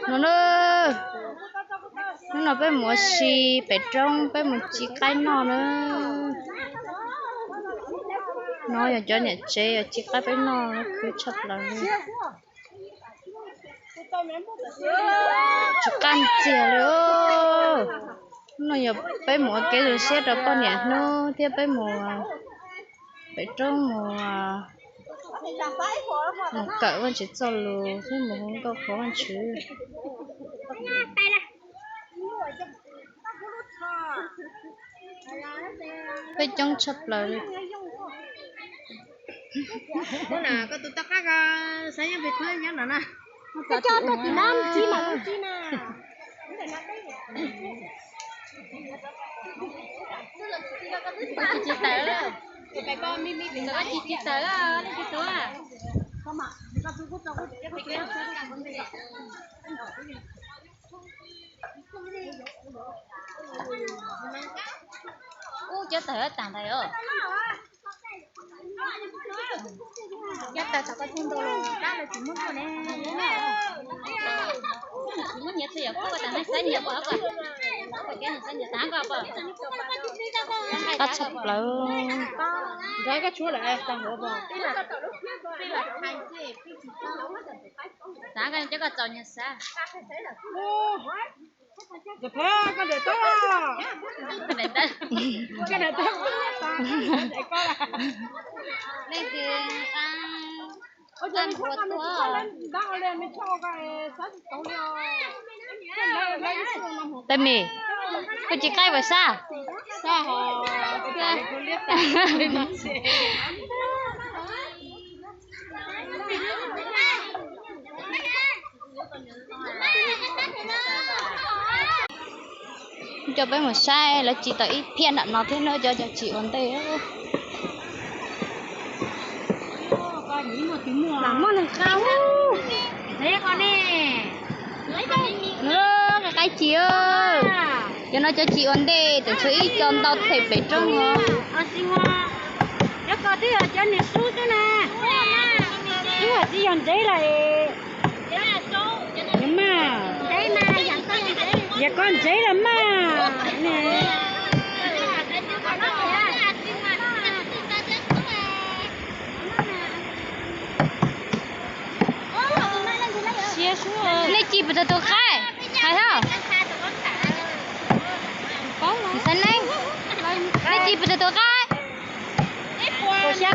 No na, hnub no peb mus ua si pem roob, peb mus ci qaib noj na. No yog cov niam tsev yog ci qaib peb noj, khwv tshaj plaws li. Tsis qab ntxiag li. Hnub no yog peb mus ua kev zoo siab rau poj niam hnub thiab peb mus pem roob mus, mus kawm Vajtswv txoj lus thiab mus hu nkauj qhuas Vajtswv. Peb coob tshaj plaws li. Ub, cov tawg tas ntawd os. Cov tawg tom ko tug ntau los dab los tsis muab kuj ne. Tsis muab nyiav txhua yam kuj tas neeg xab nyiav pom ko. Xab nyiav tas ko pom. Qab tshaj plaws. Nrog koj tshuab lawm tag huv pom. Xav ko cov ko txaus nyiav xav. Koj daim tawb, koj daim tawb, nej tis nqa npua tuaj. Tais Mim, koj ci qaib puas sab? Coj peb mus saib lawv ci tau ib phiaj nram no thiab na, cov cov ci ua ntej. Muaj neeg qab. Qaib ci, cov no cov ci ua ntej, tseem tshuav ib co ntau them pem roob os. Cov ko twb yog cov niag sub xwb na. Sub tsis yog ntsev lawm. Yog mas, yog koj ntsev los mas. Nej ci puas tau tus qaib? Hais os. Nej ci puas tau tus qaib?